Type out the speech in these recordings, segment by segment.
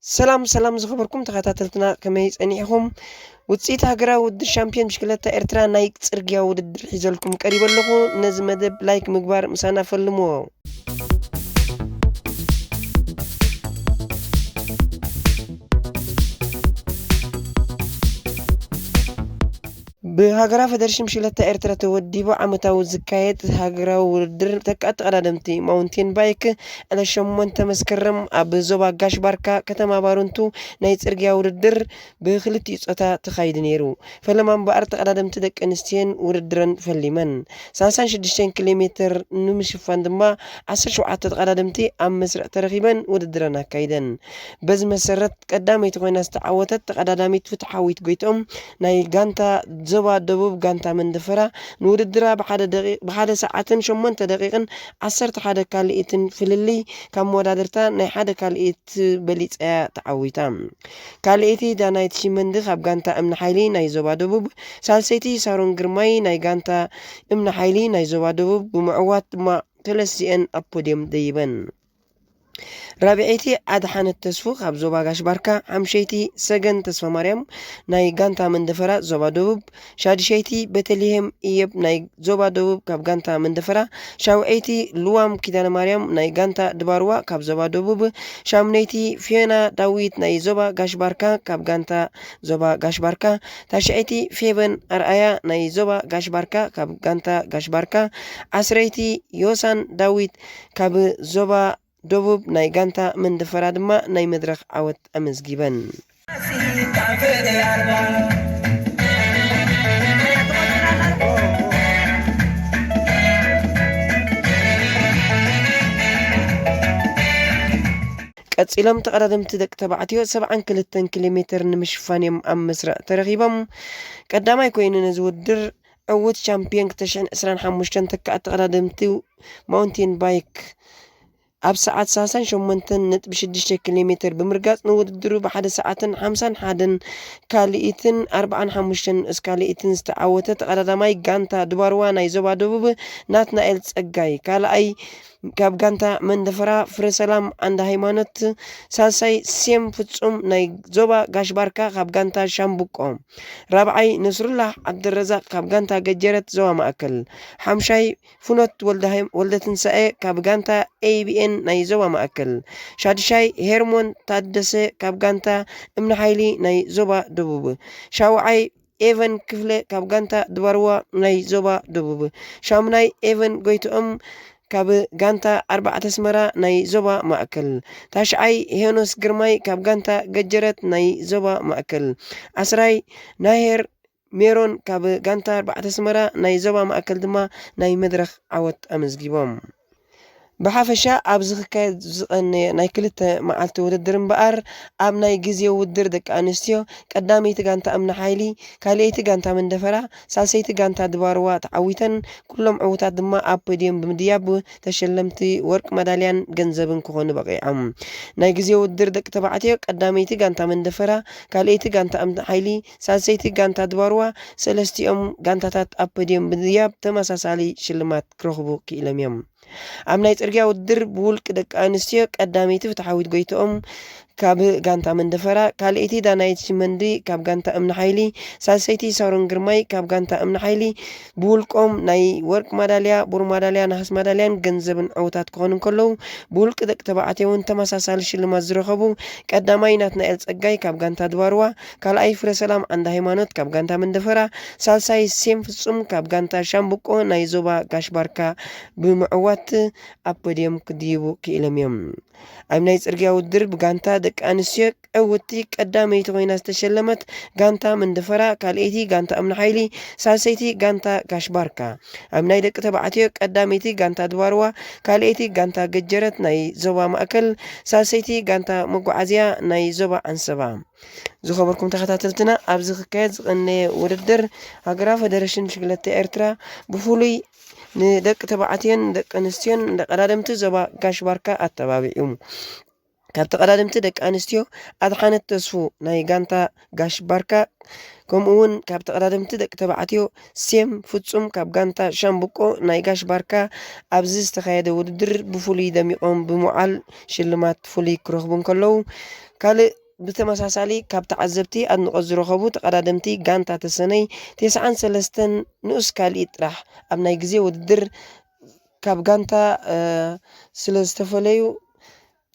ሰላም ሰላም ዝኸበርኩም ተኸታተልትና፣ ከመይ ጸኒሕኹም? ውጽኢት ሃገራዊ ውድድር ሻምፒዮን ብሽክለታ ኤርትራ ናይ ጽርግያ ውድድር ሒዘልኩም ቀሪበ ኣለኹ። ነዚ መደብ ላይክ ምግባር ምሳና ፈልምዎ። ብሃገራዊ ፈደረሽን ብሽክለታ ኤርትራ ተወዲቡ ዓመታዊ ዝካየድ ሃገራዊ ውድድር ተካእቲ ቀዳደምቲ ማውንቴን ባይክ ዕለት ሸሞንተ መስከረም ኣብ ዞባ ጋሽ ባርካ ከተማ ባረንቱ ናይ ጽርግያ ውድድር ብክልቲኡ ጾታ ተኻይዱ ነይሩ። ፈለማ እምበኣር ተቐዳደምቲ ደቂ ኣንስትዮን ውድድረን ፈሊመን። ሰላሳን ሽዱሽተን ኪሎ ሜትር ንምሽፋን ድማ ዓሰርተ ሸውዓተ ተቐዳደምቲ ኣብ መስርዕ ተረኺበን ውድድረን ኣካይደን። በዚ መሰረት ቀዳመይቲ ኮይና ዝተዓወተት ተቐዳዳሚት ፍትሓዊት ጎይትኦም ናይ ጋንታ ዞባ ደቡብ ጋንታ መንደፈራ ንውድድራ ብሓደ ደቂ-፣ ብሓደ ሰዓትን ሸሞንተ ደቂቕን ዓሰርተ ሓደ ካልኢትን ፍልልይ ካብ መወዳድርታ ናይ ሓደ ካልኢት በሊጻ እያ ተዓዊታ። ካልኣይቲ ዳናይት ሽመንዲ ካብ ጋንታ እምኒ ሓይሊ ናይ ዞባ ደቡብ፣ ሳልሰይቲ ሳሮን ግርማይ ናይ ጋንታ እምኒ ሓይሊ ናይ ዞባ ደቡብ ብምዕዋት ድማ ሰለስቲኤን ኣብ ፖድየም ደይበን። ራብዐይቲ ኣድሓነት ተስፉ ካብ ዞባ ጋሽ ባርካ፣ ሓምሸይቲ ሰገን ተስፋ ማርያም ናይ ጋንታ መንደፈራ ዞባ ደቡብ፣ ሻድሸይቲ ቤተልሄም እየብ ናይ ዞባ ደቡብ ካብ ጋንታ መንደፈራ፣ ሻውዐይቲ ልዋም ኪዳነ ማርያም ናይ ጋንታ ድባርዋ ካብ ዞባ ደቡብ፣ ሻምነይቲ ፊዮና ዳዊት ናይ ዞባ ጋሽ ባርካ ካብ ጋንታ ዞባ ጋሽ ባርካ፣ ታሽዐይቲ ፌቨን ኣርኣያ ናይ ዞባ ጋሽ ባርካ ካብ ጋንታ ጋሽ ባርካ፣ ዓስረይቲ ዮሳን ዳዊት ካብ ዞባ ደቡብ ናይ ጋንታ መንደፈራ ድማ ናይ መድረኽ ዓወት ኣመዝጊበን። ቀጺሎም ተቐዳደምቲ ደቂ ተባዕትዮ ሰብዓን ክልተን ኪሎ ሜትር ንምሽፋን እዮም ኣብ መስርዕ ተረኺቦም። ቀዳማይ ኮይኑ ነዚ ውድድር ዕዉት ቻምፒዮን ክልተ ሽሕን ዕስራን ሓሙሽተን ተካኣት ተቐዳደምቲ ማውንቴን ባይክ ኣብ ሰዓት ሰላሳን ሸሞንተን ነጥቢ ሽዱሽተ ኪሎ ሜትር ብምርጋጽ ንውድድሩ ብሓደ ሰዓትን ሓምሳን ሓደን ካልኢትን ኣርባዓን ሓሙሽተን ንኡስ ካልኢትን ዝተዓወተ ተቐዳዳማይ ጋንታ ድባርዋ ናይ ዞባ ደቡብ ናትናኤል ጸጋይ፣ ካልኣይ ካብ ጋንታ መንደፈራ ፍረሰላም ዓንደ ሃይማኖት፣ ሳልሳይ ሴም ፍጹም ናይ ዞባ ጋሽ ባርካ ካብ ጋንታ ሻምብቆ፣ ራብዓይ ነስሩላህ ዓብደረዛቅ ካብ ጋንታ ገጀረት ዞባ ማእከል፣ ሓምሻይ ፍኖት ወልደሃይም ወልደትንሳኤ ካብ ጋንታ ኤ ቢ ኤን ናይ ዞባ ማእከል፣ ሻድሻይ ሄርሞን ታደሰ ካብ ጋንታ እምኒ ሓይሊ ናይ ዞባ ደቡብ፣ ሻውዓይ ኤቨን ክፍለ ካብ ጋንታ ድባርዋ ናይ ዞባ ደቡብ፣ ሻሙናይ ኤቨን ጎይትኦም ካብ ጋንታ ኣርባዕተ ኣስመራ ናይ ዞባ ማእከል፣ ታሽዓይ ሄኖስ ግርማይ ካብ ጋንታ ገጀረት ናይ ዞባ ማእከል፣ ዓስራይ ናሄር ሜሮን ካብ ጋንታ ኣርባዕተ ኣስመራ ናይ ዞባ ማእከል ድማ ናይ መድረኽ ዓወት ኣመዝጊቦም። ብሓፈሻ ኣብዚ ክካየድ ዝቐነየ ናይ ክልተ መዓልቲ ውድድር እምበኣር፣ ኣብ ናይ ግዜ ውድድር ደቂ ኣንስትዮ ቀዳመይቲ ጋንታ እምኒ ሓይሊ፣ ካልኣይቲ ጋንታ መንደፈራ፣ ሳልሰይቲ ጋንታ ድባርዋ ተዓዊተን፣ ኩሎም ዕዉታት ድማ ኣብ ፖድየም ብምድያብ ተሸለምቲ ወርቂ መዳልያን ገንዘብን ክኾኑ በቒዖም። ናይ ግዜ ውድድር ደቂ ተባዕትዮ ቀዳመይቲ ጋንታ መንደፈራ፣ ካልኣይቲ ጋንታ እምኒ ሓይሊ፣ ሳልሰይቲ ጋንታ ድባርዋ፣ ሰለስቲኦም ጋንታታት ኣብ ፖድየም ብምድያብ ተመሳሳሊ ሽልማት ክረኽቡ ክኢሎም እዮም። ኣብ ናይ ጽርግያ ውድድር ብውልቂ ደቂ ኣንስትዮ ቀዳመይቲ ፍትሓዊት ጎይትኦም ካብ ጋንታ መንደፈራ፣ ካልኣይቲ ዳናይት ሽመንዲ ካብ ጋንታ እምኒ ሓይሊ፣ ሳልሰይቲ ሳሮን ግርማይ ካብ ጋንታ እምኒ ሓይሊ ብውልቆም ናይ ወርቂ ማዳልያ፣ ብሩር ማዳልያ፣ ነሃስ ማዳልያን ገንዘብን ዕዉታት ክኾኑ እንከለዉ፣ ብውልቂ ደቂ ተባዕትዮ እውን ተመሳሳሊ ሽልማት ዝረኸቡ ቀዳማይ ናትናኤል ጸጋይ ካብ ጋንታ ድባርዋ፣ ካልኣይ ፍረሰላም ዓንደ ሃይማኖት ካብ ጋንታ መንደፈራ፣ ሳልሳይ ሴም ፍጹም ካብ ጋንታ ሻምብቆ ናይ ዞባ ጋሽ ባርካ ብምዕዋት ኣብ ፖድየም ክድይቡ ክኢሎም እዮም። ኣብ ናይ ጽርግያ ውድድር ብጋንታ ደቂ ኣንስትዮ ዕውቲ ቀዳመይቲ ኮይና ዝተሸለመት ጋንታ መንደፈራ፣ ካልኣይቲ ጋንታ እምኒ ሓይሊ፣ ሳልሰይቲ ጋንታ ጋሽ ባርካ። ኣብ ናይ ደቂ ተባዕትዮ ቀዳመይቲ ጋንታ ድባርዋ፣ ካልኣይቲ ጋንታ ገጀረት ናይ ዞባ ማእከል፣ ሳልሰይቲ ጋንታ መጓዓዝያ ናይ ዞባ ዓንሰባ። ዝኸበርኩም ተኸታተልትና፣ ኣብዚ ክካየድ ዝቐነየ ውድድር ሃገራዊ ፈደረሽን ብሽክለታ ኤርትራ ብፍሉይ ንደቂ ተባዕትዮን ደቂ ኣንስትዮን ንቐዳደምቲ ዞባ ጋሽ ባርካ ኣተባቢዑ። ካብ ተቐዳደምቲ ደቂ ኣንስትዮ ኣድሓነት ተስፉ ናይ ጋንታ ጋሽ ባርካ፣ ከምኡ እውን ካብ ተቐዳደምቲ ደቂ ተባዕትዮ ሴም ፍጹም ካብ ጋንታ ሻምብቆ ናይ ጋሽ ባርካ ኣብዚ ዝተኻየደ ውድድር ብፍሉይ ደሚቖም ብምውዓል ሽልማት ፍሉይ ክረኽቡ እንከለዉ፣ ካልእ ብተመሳሳሊ ካብ ተዓዘብቲ ኣድንቖት ዝረኸቡ ተቐዳደምቲ ጋንታ ተሰነይ ተስዓን ሰለስተን ንኡስ ካልኢት ጥራሕ ኣብ ናይ ግዜ ውድድር ካብ ጋንታ፣ እ፣ ስለ ዝተፈለዩ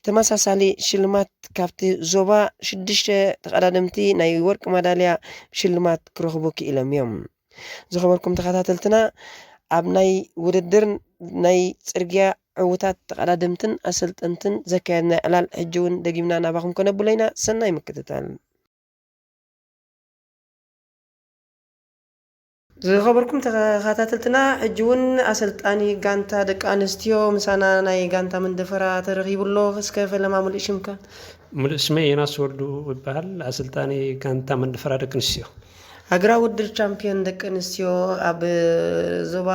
ተመሳሳሊ ሽልማት ካብቲ ዞባ ሽዱሽተ ተቐዳደምቲ ናይ ወርቂ ማዳልያ ሽልማት ክረኽቡ ክኢሎም እዮም። ዝኸበርኩም ተኸታተልትና፣ ኣብ ናይ ውድድር ናይ ጽርግያ ዕዉታት ተቐዳደምትን ኣሰልጠንትን ዘካየድናዮ ዕላል ሕጂ እውን ደጊምና ናባኹም ከነብሎ ኢና። ሰናይ ምክትታል። ዝኸበርኩም ተኸታተልትና፣ ሕጂ እውን ኣሰልጣኒ ጋንታ ደቂ ኣንስትዮ ምሳና ናይ ጋንታ መንደፈራ ተረኺቡ ኣሎ። እስከ ፈለማ ሙሉእ ሽምካ? ሙሉእ ስመይ ዮናስ ወልዱ ይበሃል፣ ኣሰልጣኒ ጋንታ መንደፈራ ደቂ ኣንስትዮ። ሃገራዊ ውድድር ቻምፒዮን ደቂ ኣንስትዮ ኣብ ዞባ፣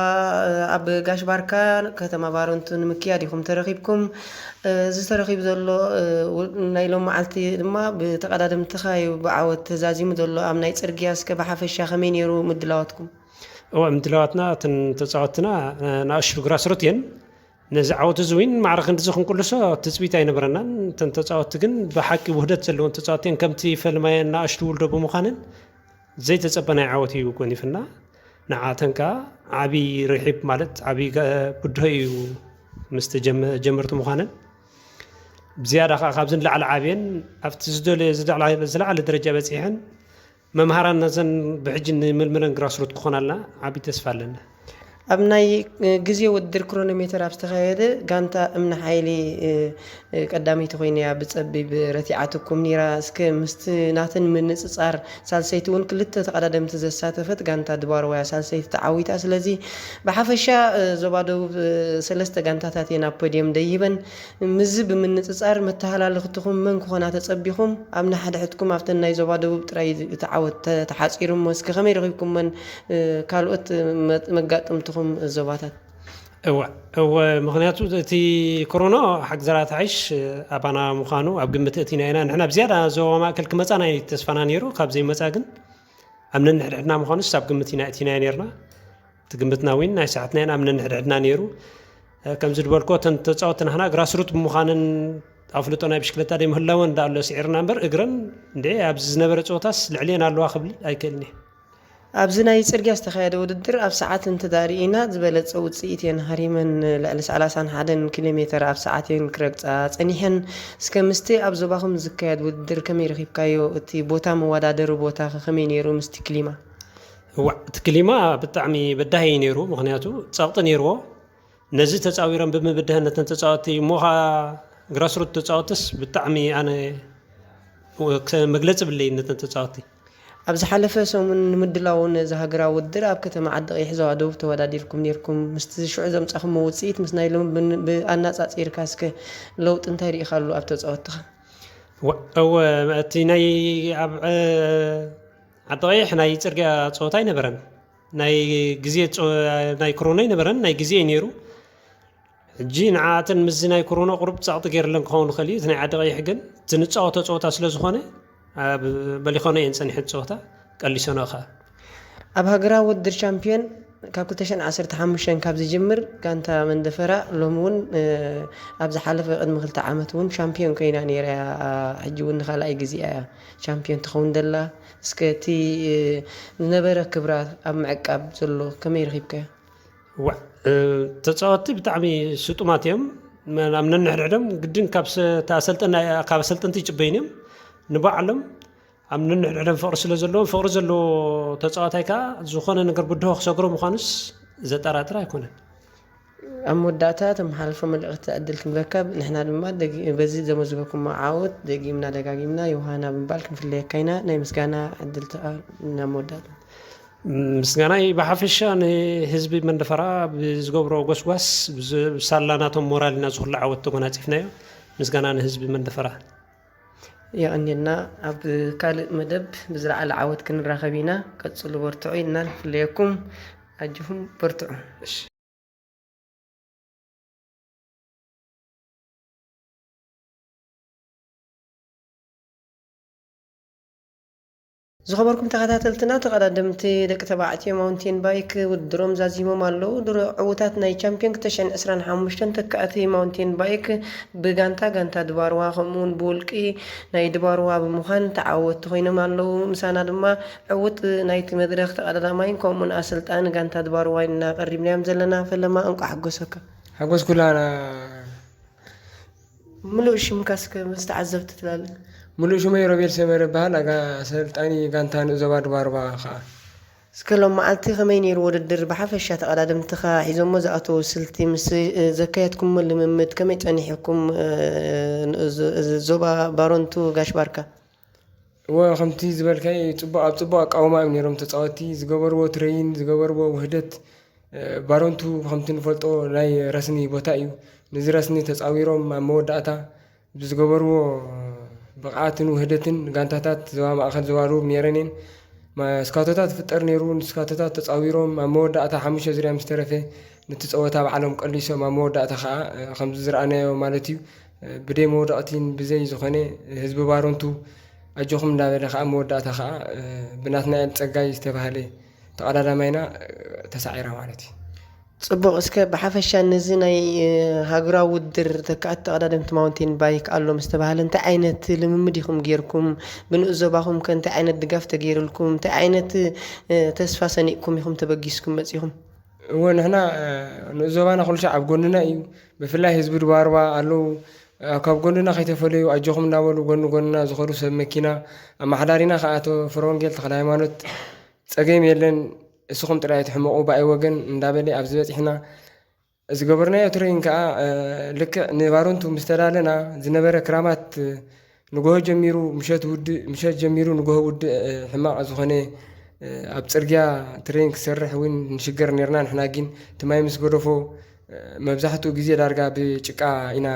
ኣብ ጋሽ ባርካ ከተማ ባረንቱ ንምክያድ ኢኹም ተረኺብኩም። እዚ ተረኺቡ ዘሎ፣ ው-፣ ናይ ሎም መዓልቲ ድማ ብተቐዳደምትኻ እዩ ብዓወት ተዛዚሙ ዘሎ። ኣብ ናይ ጽርግያ እስከ ብሓፈሻ ከመይ ነይሩ ምድላዋትኩም? እወ፣ ምድላዋትና እተን ተጻወትና፣ እ፣ ንኣሽቱ ግራስሩት እየን። ነዚ ዓወት እዚ እውን ማዕረ ክንድዚ ክንቅልሶ ትጽቢት ኣይነበረናን። እተን ተጻወትቲ ግን ብሓቂ ውህደት ዘለወን ተጻወትቲ እየን። ከምቲ ፈልማየን ንኣሽቱ ውልዶ ብምዃነን ዘይተጸበናይ ዓወት እዩ ጎኒፍና። ንዓተን ከኣ ዓቢ ርሒብ ማለት ዓቢ ገ-፣ ብድሆ እዩ ምስቲ ጀመ-፣ ጀመርቲ ምዃነን። ብዝያዳ ከኣ ካብዚ ንላዕሊ ዓብየን ኣብቲ ዝደለየ ዝለዕላ-፣ ዝለዓለ ደረጃ በጺሐን መምሃራን ነዘን ብሕጂ ንምልምለን ግራስሩት ክኾናልና ዓቢ ተስፋ ኣለና። ኣብ ናይ ግዜ ውድድር ክሮኖሜተር ኣብ ዝተኻየደ ጋንታ እምኒ ሓይሊ፣ እ፣ እ፣ ቀዳመይቲ ኮይና እያ ብጸቢብ ረቲዓትኩም ነይራ። እስከ ምስቲ ናተን ምንጽጻር ሳልሰይቲ እውን ክልተ ተቐዳደምቲ ዘሳተፈት ጋንታ ድባርዋ እያ ሳልሰይቲ ተዓዊታ። ስለዚ ብሓፈሻ፣ እ፣ ዞባ ደቡብ፣ እ፣ ሰለስተ ጋንታታት እየን ኣብ ፖድየም ደይበን። ምስዚ ብምንጽጻር መተሃላለኽትኹም መን ክኾና ተጸቢኹም? ኣብ ንሓድሕድኩም ኣብተን ናይ ዞባ ደቡብ ጥራይ እዩ እቲ ዓወት ተ-፣ ተሓጺሩ እሞ እስከ ከመይ ረኺብኩመን፣ እ፣ ካልኦት መ-፣ መጋጥምትኹም ዞባታት? እወ፣ እወ፣ ምኽንያቱ እቲ ኮሮና ሓግዘራ ተሓይሽ ኣባና ምዃኑ ኣብ ግምት እቲና ኢና። ንሕና ብዝያዳ ዞባ ማእከል ክመጻና እዩ ተስፋና ነይሩ። ካብ ዘይመጻ ግን ኣብ ነንሕድሕድና ምዃኑስ ኣብ ግምት ኢና እቲናዮ ነይርና። እቲ ግምትና እውን ናይ ሰዓትና ኢና ኣብ ነንሕድሕድና ነይሩ። እ፣ ከምዚ ዝበልክዎ እተን ተጻወትቲ ናህና ግራስሩት ብምዃነን ኣፍልጦ ናይ ብሽክለታ ደይምህላወን እንዳኣሎ ስዒርና እምበር እግረን እንድዒ ኣብዚ ዝነበረ ጸወታስ ልዕልየን ኣለዋ ክብል ኣይክእልን እየ። ኣብዚ ናይ ጽርግያ ዝተኻየደ ውድድር ኣብ ሰዓት እንተዳርኢና ዝበለጸ ውጽኢት እየን ሃሪመን ልዕሊ ሰላሳን ሓደን ኪሎ ሜተር ኣብ ሰዓት እየን ክረግጻ ጸኒሐን። እስከ ምስቲ ኣብ ዞባኹም ዝካየድ ውድድር ከመይ ረኺብካዮ? እቲ ቦታ መወዳደሪ ቦታኸ ከመይ ነይሩ ምስቲ ክሊማ? እዋእ፣ እቲ ክሊማ ብጣዕሚ በዳሂ እዩ ነይሩ። ምኽንያቱ ጸቕጢ ነይርዎ። ነዚ ተጻዊረን ብምብድሀን ነተን ተጻወትቲ እሞ ኸኣ ግራስሩት ተጻወትስ ብጣዕሚ ኣነ መግለጺ የብለይን ነተን ተጻወትቲ። ኣብ ዝሓለፈ ሰሙን ንምድላው ነዚ ሃገራዊ ውድድር ኣብ ከተማ ዓዲ ቀይሕ ዞባ ደቡብ ተወዳዲርኩም ነይርኩም። ምስቲ ሽዑ ዘምጻኹሞ ውጽኢት ምስ ናይ ሎሚ ብን-፣ ብኣናጻጺርካ እስከ ለውጢ እንታይ ርኢኻሉ ኣብ ተጻወትትኻ? ወ-፣ እወ፣ እቲ ናይ ኣብ፣ እ፣ ዓዲ ቀይሕ ናይ ጽርግያ ጸወታ ኣይነበረን። ናይ ግዜ ጸ-፣ ናይ ኮሮና ኣይነበረን፣ ናይ ግዜ እዩ ነይሩ። ሕጂ ንዓኣተን ምስዚ ናይ ኮሮና ቁሩብ ጸቕጢ ገይርለን ክኸውን ይኽእል እዩ። እቲ ናይ ዓዲ ቀይሕ ግን እቲ ንጻወቶ ጸወታ ስለ ዝኾነ፣ ኣብ በሊኾኖ እየን ጸኒሐን ጸወታ፣ ቀሊሶኖ ኸኣ። ኣብ ሃገራዊ ውድድር ቻምፕዮን ካብ ክልተ ሽሕን ዓሰርተ ሓሙሽተን ካብ ዝጅምር ጋንታ መንደፈራ ሎሚ እውን፣ እ፣ ኣብ ዝሓለፈ ቅድሚ ክልተ ዓመት እውን ቻምፕዮን ኮይና ነይራ እያ። ሕጂ እውን ንኻልኣይ ግዜኣ እያ ቻምፕዮን ትኸውን ዘላ። እስከ እቲ፣ እ፣ ዝነበረ ክብራ ኣብ ምዕቃብ ዘሎ ከመይ ረኺብካዮ? ዋዕ፣ እ፣ ተጻወትቲ ብጣዕሚ ስጡማት እዮም። መ-፣ ኣብ ነንሕድሕዶም ግድን ካብ ሰ-፣ እታ ኣሰልጠና-፣ ካብ ኣሰልጠንቲ ይጽበዩን እዮም። ንባዕሎም ኣብ ነንሕድሕዶም ፍቕሪ ስለ ዘለዎም፣ ፍቕሪ ዘለዎ ተጻዋታይ ከኣ ዝኾነ ነገር ብድሆ ክሰግሮ ምዃኑስ ዘጠራጥር ኣይኮነን። ኣብ መወዳእታ ተመሓላልፎ መልእኽቲ ዕድል ክንበካ፣ ንሕና ድማ ደጊ-፣ በዚ ዘመዝገኩሞ ዓወት ደጊምና ደጋጊምና ዮሃና ብምባል ክንፍለየካ ኢና። ናይ ምስጋና ዕድል ተኣ-፣ ናብ መወዳእታ። ምስጋናይ ብሓፈሻ ንህዝቢ መንደፈራ ብዝገብሮ ጎስጓስ፣ ብዝ-፣ ብሳላ ናቶም ሞራል ኢና እዚ ኩሉ ዓወት ተጎናጺፍናዮ። ምስጋና ንህዝቢ መንደፈራ። የቐንየልና። ኣብ ካልእ መደብ ብዝለዓለ ዓወት ክንራኸብ ኢና። ቀጽሉ፣ በርትዑ ኢልና ንፍለየኩም። ኣጆኹም በርትዑ። እሺ። ዝኸበርኩም ተኸታተልትና፣ ተቐዳደምቲ ደቂ ተባዕትዮ ማውንቴን ባይክ ውድድሮም ዛዚሞም ኣለዉ። ድሮ ዕዉታት ናይ ቻምፒዮን ክልተ ሽሕን ዕስራን ሓሙሽተን ተካእቲ ማውንቴን ባይክ ብጋንታ፣ ጋንታ ድባርዋ ከምኡውን ብውልቂ ናይ ድባርዋ ብምዃን ተዓወትቲ ኮይኖም ኣለዉ። ምሳና ድማ ዕዉት ናይቲ መድረኽ ተቐዳዳማይን ከምኡውን ኣሰልጣኒ ጋንታ ድባርዋ ኢና ቀሪብናዮም ዘለና። ፈለማ፣ እንቋዕ ሓጎሰካ። ሓጎስ ኩላና። ምሉእ ሽምካ እስከ ምስ ተዓዘብቲ ትላለ። ምሉእ ሽመይ ሮቤል ሰመረ ይበሃል። ኣጋ-፣ ኣሰልጣኒ ጋንታ ንኡስ ዞባ ድባርዋ ኸኣ። እስከ ሎም መዓልቲ ከመይ ነይሩ ውድድር? ብሓፈሻ ተቐዳደምትኻ ሒዞሞ ዝኣተዉ ስልቲ ምስ፣ እ፣ ዘካየድኩሞ ልምምድ ከመይ ጸኒሕኩም፣ እ፣ ንኡስ ዞ-፣ ዞባ ባሮንቱ ጋሽ ባርካ? እወ፣ ከምቲ ዝበልካይ ጽቡቕ፣ ኣብ ጽቡቕ ኣቃውማ እዮም ነይሮም ተጻወትቲ። ዝገበርዎ ትረይን፣ ዝገበርዎ ውህደት፣ እ፣ ባሮንቱ ከምቲ ንፈልጦ ናይ ረስኒ ቦታ እዩ። ነዚ ረስኒ ተጻዊሮም ኣብ መወዳእታ ብዝገበርዎ ብቕዓትን ውህደትን ጋንታታት ዞባ ማእከል፣ ዞባ ደቡብ ነይረን እየን። ማ-፣ ስካቶታት ይፍጠር ነይሩ። ንስካቶታት ተጻዊሮም ኣብ መወዳእታ ሓሙሽተ ዙርያ ምስ ተረፈ ነቲ ጸወታ ባዕሎም ቀሊሶም ኣብ መወዳእታ ከኣ፣ እ፣ ከምዚ ዝረኣናዮ ማለት እዩ። እ፣ ብደይ መውደቕቲን ብዘይ ዝኾነ ህዝቢ ባሮንቱ ኣጆኹም እንዳበለ ከኣ መወዳእታ ከኣ፣ እ፣ ብናትናኤል ጸጋይ ዝተባህለ ተቐዳዳማይና፣ እ፣ ተሳዒራ ማለት እዩ። ጽቡቕ። እስከ ብሓፈሻ ነዚ ናይ፣ እ፣ ሃገራዊ ውድድር ተካእቲ ተቐዳደምቲ ማውንቴን ባይክ ኣሎ ምስ ተባህለ እንታይ ዓይነት ልምምድ ኢኹም ጌርኩም? ብንኡስ ዞባኹም ከ እንታይ ዓይነት ድጋፍ ተገይርልኩም? እንታይ ዓይነት፣ እ፣ ተስፋ ሰኒቕኩም ኢኹም ተበጊስኩም መጺኹም? እወ፣ ንሕና፣ እ፣ ንኡስ ዞባና ኩሉ ሻዕ ኣብ ጎንና እዩ። ብፍላይ ህዝቢ ድባርባ ኣለዉ። እ፣ ካብ ጎንና ከይተፈለዩ ኣጆኹም እንዳበሉ ጎኒ ጎንና ዝኸዱ ሰብ መኪና፣ ኣመሓዳሪና ከኣ ኣቶ ፍረወንጌል ተኽለ ሃይማኖት፣ ጸገም የለን፣ እስኹም ጥራይ ኣይትሕመቑ ብኣይ ወገን እንዳበለ ኣብዚ በጺሕና። ዝገበርናዮ ትሬኒንግ ከኣ፣ እ፣ ልክዕ ንባሮንቱ ምስ ተዳለና ዝነበረ ክራማት፣ እ፣ ንግሆ ጀሚሩ ምሸት ውድእ፣ ምሸት ጀሚሩ ንግሆ ውድእ፣ እ፣ ሕማቕ ዝኾነ፣ እ፣ ኣብ ጽርግያ ትሬኒንግ ክሰርሕ እውን ንሽገር ነርና። ንሕና ግን እቲ ማይ ምስ ገደፎ፣ እ፣ መብዛሕትኡ ግዜ ዳርጋ ብጭቃ ኢና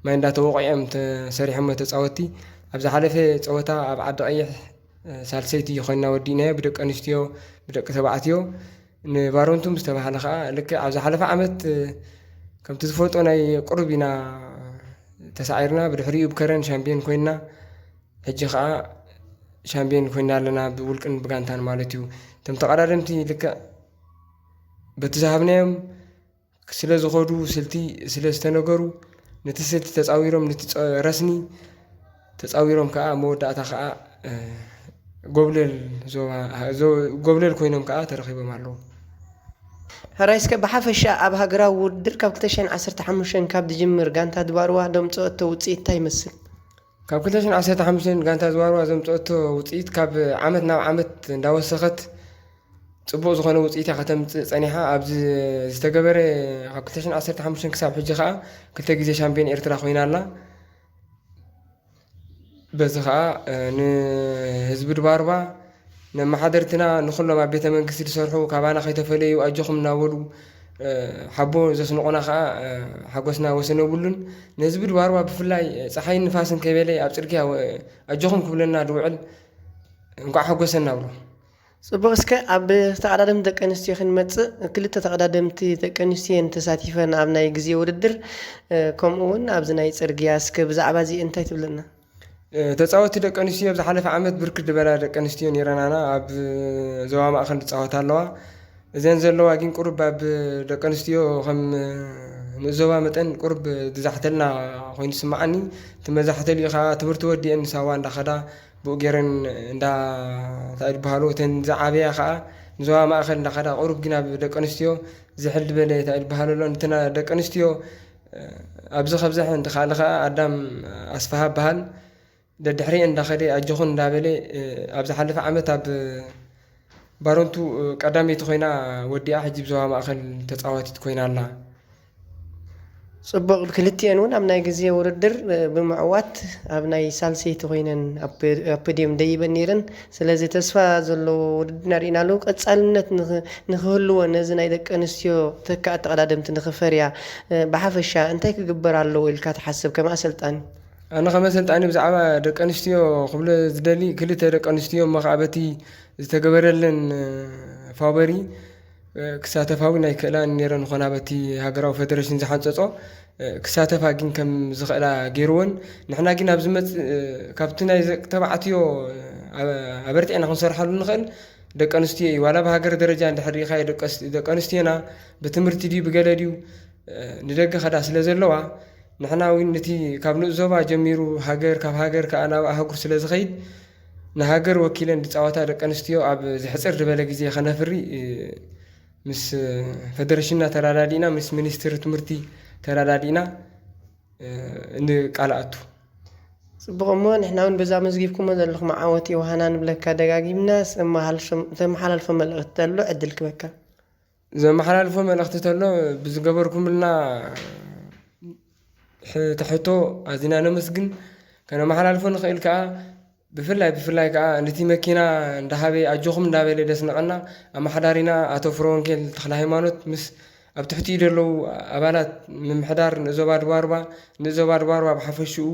ማይ እንዳተወቕዐ እዮም ተሰሪሖሞ ተጻወትቲ። ኣብ ዝሓለፈ ጸወታ ኣብ ዓዲ ቀይሕ፣ እ፣ ሳልሰይቲ ኮይንና ወዲእናዮ ብደቂ ኣንስትዮ፣ ብደቂ ተባዕትዮ። ንባሮንቱ ምስ ተባህለ ከኣ ልክዕ ኣብ ዝሓለፈ ዓመት፣ እ፣ ከምቲ ዝፈልጦ ናይ ቁሩብ ኢና ተሳዒርና። ብድሕሪኡ ብከረን ሻምፒዮን ኮይንና። ሕጂ ከኣ ሻምፒዮን ኮይና ኣለና ብውልቅን ብጋንታን ማለት እዩ። እቶም ተቐዳደምቲ ልክዕ በቲ ዝሃብናዮም ስለ ዝኸዱ፣ ስልቲ ስለ ዝተነገሩ፣ ነቲ ስልቲ ተጻዊሮም፣ ነቲ ጸ-፣ ረስኒ ተጻዊሮም ከኣ መወዳእታ ከኣ፣ እ፣ ጎብለል ዞባ፣ ዞ-፣ ጎብለል ኮይኖም ከኣ ተረኺቦም ኣለዉ። ሕራይ፣ እስከ ብሓፈሻ ኣብ ሃገራዊ ውድድር ካብ ክልተ ሽሕን ዓሰርተ ሓሙሽተን ካብ ዝጅምር ጋንታ ድባርዋ ደምጽኦቶ ውጽኢት እንታይ ይመስል? ካብ ክልተ ሽሕን ዓሰርተ ሓሙሽተን ጋንታ ድባርዋ ዘምጽኦቶ ውጽኢት ካብ ዓመት ናብ ዓመት እንዳወሰኸት ጽቡቕ ዝኾነ ውጽኢት እያ ከተምጽእ ጸኒሓ። ኣብዚ ዝተገበረ ካብ ክልተ ሽሕን ዓሰርተ ሓሙሽተን ክሳብ ሕጂ ከኣ ክልተ ግዜ ሻምፒዮን ኤርትራ ኮይና ኣላ። በዚ ከኣ፣ እ፣ ንህዝቢ ድባርባ፣ ነመሓደርትና፣ ንኹሎም ኣብ ቤተ መንግስቲ ዝሰርሑ ካባና ከይተፈለዩ ኣጆኹም እናበሉ፣ እ፣ ሓቦ ዘስንቑና ከኣ፣ እ፣ ሓጎስና ወሰን የብሉን። ንህዝቢ ድባርባ ብፍላይ፣ እ፣ ጸሓይን ንፋስን ከይበለ ኣብ ጽርግያ፣ እ፣ ኣጆኹም ክብለና ዝውዕል እንቋዕ ሓጎሰና እብሎ። ጽቡቕ፣ እስከ ኣብ ተቐዳደምቲ ደቂ ኣንስትዮ ክንመጽእ፣ ክልተ ተቐዳደምቲ ደቂ ኣንስትዮ እየን ተሳቲፈን ኣብ ናይ ግዜ ውድድር፣ እ፣ ከምኡ እውን ኣብዚ ናይ ጽርግያ። እስከ ብዛዕባ እዚ እንታይ ትብለና? እ፣ ተጻወትቲ ደቂ ኣንስትዮ ኣብ ዝሓለፈ ዓመት ብርክት ዝበላ ደቂ ኣንስትዮ ነይረናና ኣብ ዞባ ማእከል ዝጻወታ ኣለዋ። እዘን ዘለዋ ግን ቁሩብ ኣብ ደቂ ኣንስትዮ ከም ንኡስ ዞባ መጠን ቁሩብ ዝዛሕተልና ኮይኑ ዝስምዓኒ። እቲ መዛሕተሊኡ ከኣ ትምህርቲ ወዲአን ንሳዋ እንዳኸዳ ብኡ ገይረን እንዳ፣ እንታይ ዝበሃሉ፣ እተን ዝዓበያ ከኣ ንዞባ ማእከል እንዳኸዳ፣ ቁሩብ ግን ኣብ ደቂ ኣንስትዮ ዝሕል ዝበለ፣ እንታይ ዝበሃሉ ኣሎ፣ ነተን ደቂ ኣንስትዮ፣ እ፣ ኣብዚ ከብዝሐን ተኻእለ ከኣ ኣዳም ኣስፍሃ በሃል ደድሕሪአን እንዳኸደ ኣጆኹን እንዳበለ፣ እ፣ ኣብ ዝሓለፈ ዓመት ኣብ ባሮንቱ፣ እ፣ ቀዳመይቲ ኮይና ወዲኣ፣ ሕጂ ብዞባ ማእከል ተጻዋቲት ኮይና ኣላ። ጽቡቕ፣ ክልቲኤን እውን ኣብ ናይ ግዜ ውድድር፣ እ፣ ብምዕዋት ኣብ ናይ ሳልሰይቲ ኮይነን ኣብ፣ ኣብ ፖድየም ደይበን ነይረን። ስለዚ ተስፋ ዘለዎ ውድድር ኢና ርኢና ኣለዉ። ቀጻልነት ንኽ-፣ ንኽህልዎ ነዚ ናይ ደቂ ኣንስትዮ ተካእቲ ተቐዳደምቲ ንኽፈርያ፣ እ፣ ብሓፈሻ እንታይ ክግበር ኣለዎ ኢልካ ትሓስብ ከም ኣሰልጣኒ? ኣነ ከም ኣሰልጣኒ ብዛዕባ ደቂ ኣንስትዮ ክብሎ ዝደሊ ክልተ ደቂ ኣንስትዮ እሞ ከኣ በቲ ዝተገበረለን፣ እ፣ ፋውበሪ፣ እ፣ ክሳተፋ እውን ኣይክእላን ነይረን፣ ዝኾና በቲ ሃገራዊ ፌደሬሽን ዝሓንጸጾ፣ እ፣ ክሳተፋ ግን ከም ዝኽእላ ገይርወን። ንሕና ግን ኣብ ዝመጽእ፣ እ፣ ካብቲ ናይ ደቂ ተባዕትዮ፣ እ፣ ኣበርቲዕና ክንሰርሓሉ ንኽእል ደቂ ኣንስትዮ እዩ። ዋላ ብሃገር ደረጃ እንድሕር ርኢኻዮ ደቂ ኣንስትዮና ብትምህርቲ ድዩ ብገለ ድዩ ንደገ ከዳ ስለ ዘለዋ፣ ንሕና እውን ነቲ ካብ ንኡስ ዞባ ጀሚሩ ሃገር፣ ካብ ሃገር ከኣ ናብ ኣህጉር ስለ ዝኸይድ፣ ንሃገር ወኪለን ዝጻወታ ደቂ ኣንስትዮ ኣብ ዝሕጽር ዝበለ ግዜ ከነፍሪ ምስ ፈደረሽንና ተረዳዲእና፣ ምስ ሚኒስትሪ ትምህርቲ ተረዳዲእና ንቃል ኣቱ። ጽቡቕ እሞ፣ ንሕና እውን በዛ መዝጊብኩሞ ዘለኹም ዓወት ዮሃና ንብለካ ደጋጊምና። ተመሓላልፎ መልእኽቲ ተሎ ዕድል ክበካ። ዘመሓላልፎ መልእኽቲ ተሎ ብዝገበርኩምልና ትሕቶ ኣዚና ነመስግን። ከነመሓላልፎ ንኽእል ከኣ ብፍላይ ብፍላይ ከኣ ነቲ መኪና እንዳሃበ ኣጆኹም እንዳበለ ደስነቐና ኣመሓዳሪና ኣቶ ፍረወንጌል ተኽለ ሃይማኖት ምስ ኣብ ትሕቲኡ ዘለዉ ኣባላት ምምሕዳር ንእዞባ ድባርባ ንእዞባ ድባርባ ብሓፈሽኡ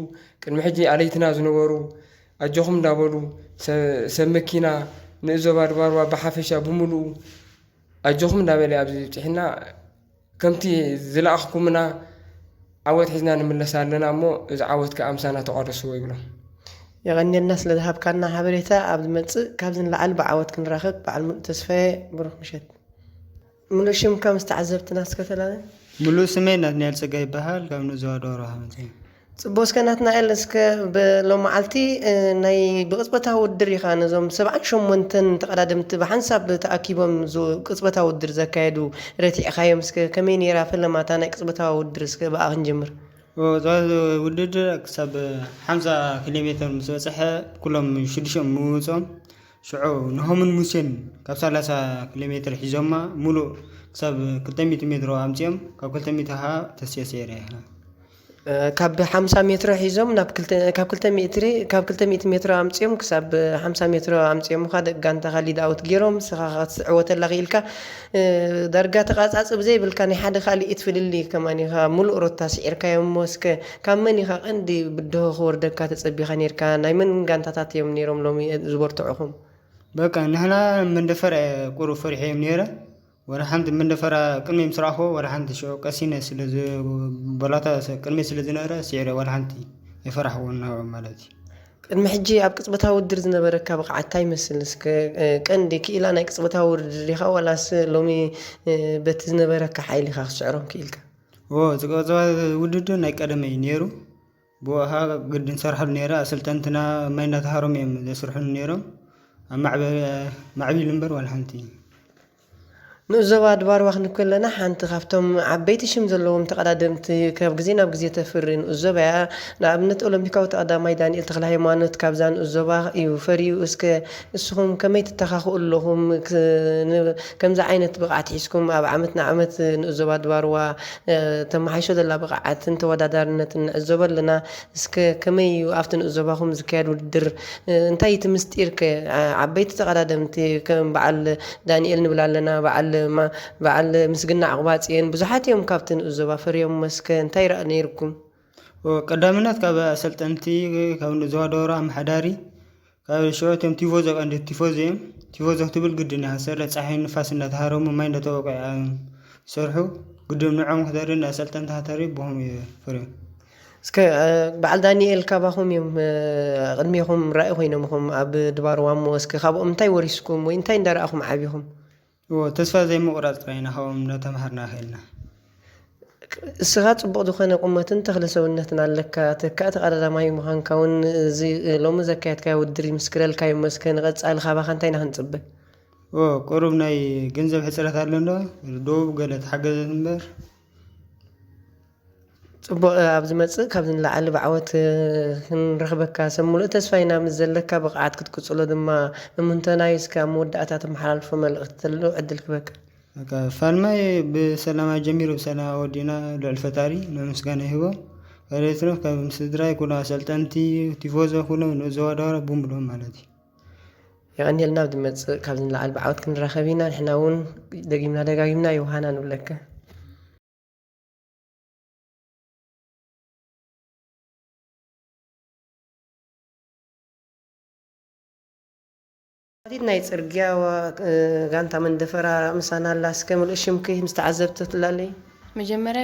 ቅድሚ ሕጂ ኣለይትና ዝነበሩ ኣጆኹም እንዳበሉ ሰብ መኪና ንእዞባ ድባርባ ብሓፈሻ ብምሉኡ ኣጆኹም እንዳበለ ኣብዚ ብፅሕና ከምቲ ዝለኣኽኩምና ዓወት ሒዝና ንምለስ ኣለና እሞ እዚ ዓወት ከዓ ምሳና ተቋደስዎ ይብሎም። የቐንየልና ስለ ዝሃብካና ሓበሬታ። ኣብ ዝመፅእ ካብዚ ንላዕሊ ብዓወት ክንራኸብ በዓል ሙሉእ ተስፋየ። ብሩኽ ምሸት። ሙሉእ ሽምካ ምስ ተዓዘብትና እስከ ተላለ። ሙሉእ ስመይ ናትናኤል ፀጋ ይበሃል። ካብ ንዞባ ዶሮ ሃመት እየ። ፅቡቅ እስከ ናትናኤል እስከ ብሎም መዓልቲ ናይ ብቅፅበታዊ ውድድር ኢኻ ነዞም ሰብዓን ሸሞንተን ተቐዳደምቲ ብሓንሳብ ተኣኪቦም ቅፅበታዊ ውድድር ዘካየዱ ረቲዕኻዮም እስከ ከመይ ነይራ ፈለማታ ናይ ቅፅበታዊ ውድድር እስከ ብኣ ክንጀምር። ውድድር ክሳብ ሓምሳ ኪሎ ሜትር ምስ በፅሐ ኩሎም ሽዱሽኦም ምውፅኦም ሽዑ ንሆምን ሙሴን ካብ ሰላሳ ኪሎ ሜትር ሒዞማ ሙሉእ ክሳብ ክልተ ሚእቲ ሜትሮ ኣምፅኦም ካብ ክልተ ሚእቲ ከዓ ተስየ ሰይረ። ካብ ሓምሳ ሜትሮ ሒዞም ናብ ክልተ- ካብ ክልተ ሚእቲ ሪ- ካብ ክልተ ሚእቲ ሜትሮ ኣምፅኦም ክሳብ ሓምሳ ሜትሮ ኣምፅኦም ኻ ደቂ ጋንታኻ ሊድ ኣውት ገይሮም ንስኻ ኸዓ ክትስዕወተላ ክኢልካ። ዳርጋ ተቓፃፅብ ዘይብልካ ናይ ሓደ ካልኢት ፍልልይ ከማን ኢኻ ሙሉእ ሮታ ስዒርካዮ እሞ እስከ ካብ መን ኢኻ ቀንዲ ብድሆ ክወርደካ ተፀቢኻ ነይርካ? ናይ መን ጋንታታት እዮም ነይሮም ሎሚ ዝበርትዑኹም? በቃ ንሕና መንደፈራ እየ ቁሩብ ፈሪሐዮም ነይረ። ዋላ ሓንቲ መንደፈራ ቅድመይ ምስ ረኣኽዎ ዋላ ሓንቲ ሽዑ ቀሲነ ስለ በላታ ቅድመይ ስለ ዝነበረ ስዒረ ዋላ ሓንቲ ኣይፈራሕዎን ናብኦም ማለት እዩ። ቅድሚ ሕጂ ኣብ ቅጽበታዊ ውድድር ዝነበረካ ብቕዓት እንታይ ይመስል? እስከ ቀንዲ ክኢላ ናይ ቅጽበታዊ ውድድር ዲኻ ዋላስ ሎሚ በቲ ዝነበረካ ሓይሊ ኢኻ ክትስዕሮም ክኢልካ? ኦ እቲ ቅጽበታዊ ውድድር ናይ ቀደመይ ነይሩ። ብኡ ኸዓ ግድን እሰርሐሉ ነይረ። ኣሰልጠንትና ማይ እናተሃሮም እዮም ዘስርሑኒ ነይሮም። ኣብ ማዕበ- ማዕቢሉ እምበር ዋላ ሓንቲ። ንኡስ ዞባ ድባርዋ ክንብል ከለና ሓንቲ ካብቶም ዓበይቲ ሽም ዘለዎም ተቐዳደምቲ ካብ ግዜ ናብ ግዜ ተፍሪ ንኡስ ዞባ እያ። ንኣብነት ኦሎምፒካዊ ተቐዳማይ ዳንኤል ተኽለሃይማኖት ካብዛ ንኡስ ዞባ እዩ ፈርዩ። እስከ ንስኹም ከመይ ትተኻኽኡ ኣለኹም? ክ- ን- ከምዚ ዓይነት ብቕዓት ሒዝኩም ኣብ ዓመት ንዓመት ንኡስ ዞባ ድባርዋ ተመሓይሾ ዘላ ብቕዓትን ተወዳዳርነትን ንዕዘቦ ኣለና። እስከ ከመይ እዩ ኣብቲ ንኡስ ዞባኹም ዝካየድ ውድድር? እንታይ እቲ ምስጢር ከ? ዓበይቲ ተቐዳደምቲ ከም በዓል ዳንኤል ንብል ኣለና፣ በዓል ማ- በዓል ምስግና ዕቑባጽዮን ብዙሓት እዮም ካብቲ ንኡስ ዞባ ፈርዮም። እስከ እንታይ ረኣ ነይርኩም? ቀዳምነት ካብ ኣሰልጠንቲ፣ ካብ ንኡስ ዞባ ዶሮ ኣመሓዳሪ፣ ካብ ሽዑ እቶም ቲፎዞ ቀንዲ ቲፎዞ እዮም። ቲፎዞ ክትብል ግድን እያ። ሰለ ፀሓይን ንፋስን እንዳተሃረሙ ማይ እንዳተወቅዑ እዮም ዝሰርሑ። ግድን ንዕኦም ክተሪ ንኣሰልጠንቲ ሃተሪ ብኹም እዩ ፍሬ። እስከ በዓል ዳንኤል ካባኹም እዮም ቅድሜኹም ራኢ ኮይኖምኹም ኣብ ድባርዋ እሞ እስከ ካብኦም እንታይ ወሪስኩም ወይ እንታይ እንዳረኣኹም ዓቢኹም? እዎ ተስፋ ዘይምቑራፅ ጥራይ ኢና ካብኦም እንዳተምሃርና ከይድና። እስኻ ፅቡቕ ዝኾነ ቁመትን ተኽለ ሰውነትን ኣለካ። ተካእ ተቐዳዳማይ ምዃንካ እውን እዚ ሎሚ ዘካየድካዮ ውድድር ይምስክረልካ እዩ። እሞ እስከ ንቐፃሊ ካባኻ እንታይ ኢና ክንፅበ? እዎ ቁሩብ ናይ ገንዘብ ሕፅረት ኣሎ እንዶ ደቡብ ገለ ተሓገዘት እምበር ፅቡቕ ኣብ ዝመፅእ ካብዚ ንላዕሊ ብዓወት ክንረኽበካ ሰብ ሙሉእ ተስፋ ኢና ምስ ዘለካ ብቕዓት ክትቅፅሎ ድማ እምንቶና እዩ እስከ ኣብ መወዳእታ ተመሓላልፎ መልእኽቲ ተሎ ዕድል ክበካ ፋልማይ ብሰላም ኣጀሚሩ ብሰላም ኣወዲእና ልዑል ፈጣሪ ንምስጋና ይህቦ ፈሬትኖ ከም ስድራይ ኩሎም ኣሰልጠንቲ ቲፎዞ ኩሎም ንዘዋዳዋራ ብሙሉኦም ማለት እዩ የቐንየልና ኣብ ዝመፅእ ካብዚ ንላዕሊ ብዓወት ክንራኸብ ኢና ንሕና እውን ደጊምና ደጋጊምና ዮሃና ንብለካ ዲት ናይ ፅርግያ ጋንታ መንደፈራ ምሳና ኣላ እስከ ምልእ ሽምኪ ምስ ተዓዘብቲ ትላለይ መጀመርያ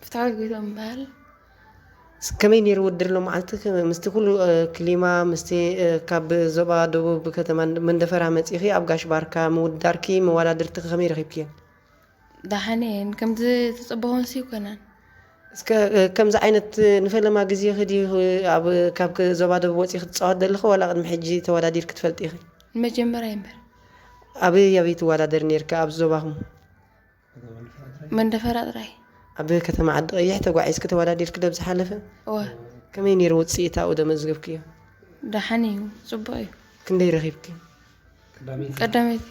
ፍትሓዊ ጎይትኦም እበሃል ከመይ ነይሩ ውድድር ሎመዓልቲ? ከ-፣ ምስቲ ኩሉ፣ እ፣ ክሊማ፣ ምስቲ፣ እ፣ ካብ ዞባ ደቡብ ከተማ መንደፈራ መጺኺ ኣብ ጋሽ ባርካ ምውዳርኪ፣ መወዳድርትኺ ከመይ ረኺብክዮ? ደሓን እየን። ከምቲ ዝጸበኹንሲ ኣይኮነን። እስከ፣ እ፣ ከምዚ ዓይነት ንፈለማ ግዜኺ ድዩ ኣብ፣ ካብ ከ-፣ ዞባ ደቡብ ወጺኺ ትጻወት ዘለኺ ዋላ ቅድሚ ሕጂ ተወዳዲርኪ ትፈልጢ ኢኺ? ንመጀመርያ እምበር። ኣበይ ኣበይ ትወዳደሪ ነይርኪ ኣብ ዞባኹም? መንደፈራ ጥራይ። ኣብ ከተማ ዓዲ ቀይሕ ተጓዒዝኪ ተወዳዲርኪ ዶ ኣብ ዝሓለፈ? እወ። ከመይ ነይሩ ውጽኢት ኣብኡ ዘመዝገብክዮ? ደሓን እዩ፣ ጽቡቕ እዩ። ክንደይ ረኺብኪ? ቀዳመይቲ።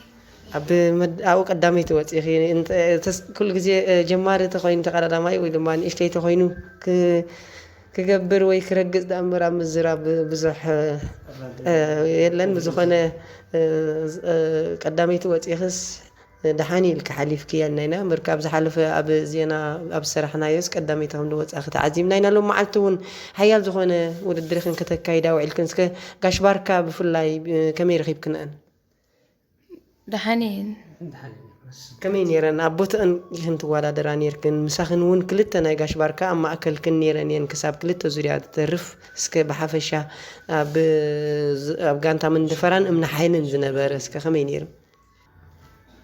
ኣብ መድ-፣ ኣብኡ ቀዳመይቲ ወጺእኺ። እንተ-፣ ተስ-፣ ኩሉ ግዜ፣ እ፣ ጀማሪ ተኾይኑ ተቐዳዳማይ ወይ ድማ ንእሽተይ ተኾይኑ ክ-፣ ክገብር ወይ ክረግጽ ደኣ እምበር ኣብ ምዝራብ ብዙሕ፣ እ፣ የለን። ብዝኾነ፣ እ፣ ዝ-፣ እ፣ ቀዳመይቲ ወጺእኽስ ደሓን ኢልኪ ሓሊፍክያ ኢልና ኢና። እምበር ካብ ዝሓለፈ ኣብ ዜና ኣብ ዝሰራሕናዮስ ቀዳመይቲ ከም ዝወጻኺ ተዓዚብና ኢና። ሎም መዓልቲ እውን ሓያል ዝኾነ ውድድር ኢኽን ከተካይዳ ውዒልክን። እስከ ጋሽ ባርካ ብፍላይ፣ እ፣ ከመይ ረኺብክንአን? ደሓን እየን። ከመይ ነይረን? ኣብ ቦትአን ኢኽን ትወዳደራ ነይርክን። ምሳኽን እውን ክልተ ናይ ጋሽ ባርካ ኣብ ማእከልክን ነይረን እየን ክሳብ ክልተ ዙርያ ትተርፍ። እስከ ብሓፈሻ ኣብ፣ ኣብ ጋንታ መንደፈራን እምኒ ሓይልን ዝነበረ እስከ ከመይ ነይሩ?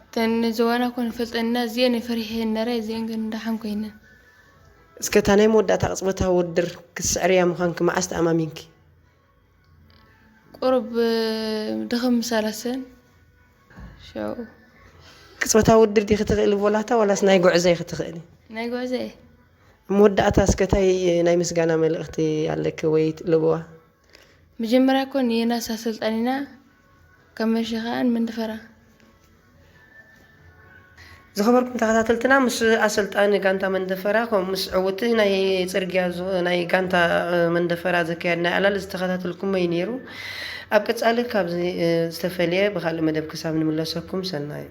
እተን ዝዋና እኮ ንፈልጠን እና እዚአን ፈሪሐን ነረ፣ እዚአን ግን ደሓን ኮይነን። እስከ እታ ናይ መወዳእታ ቅጽበታዊ ውድድር ክትስዕርያ ምዃንኪ መዓስ ተኣማሚንኪ? ቁሩብ ድኽም ምሳለሰን ሸው። ቅጽበታዊ ውድድር ዲኺ ትኽእሊ ቦላታ ዋላስ ናይ ጉዕዞ ኢኺ ትኽእሊ? ናይ ጉዕዞ እየ። ኣብ መወዳእታ እስከ እንታይ ናይ ምስጋና መልእኽቲ ኣለኪ ወይ ለበዋ? መጀመርያ እኮ ንየናስ ኣሰልጣኒና ከመሸ ከኣ ንመንደፈራ። ዝኸበርኩም ተኸታተልትና፣ ምስ ኣሰልጣኒ ጋንታ መንደፈራ፣ ከምኡ ምስ ዕውቲ ናይ ጽርግያ ዝ-፣ ናይ ጋንታ፣ እ፣ መንደፈራ ዘካየድና ዕላል ዝተኸታተልኩሞ እዩ ነይሩ። ኣብ ቀጻሊ ካብዚ፣ እ፣ ዝተፈልየ ብኻልእ መደብ ክሳብ ንምለሰኩም፣ ሰናይ።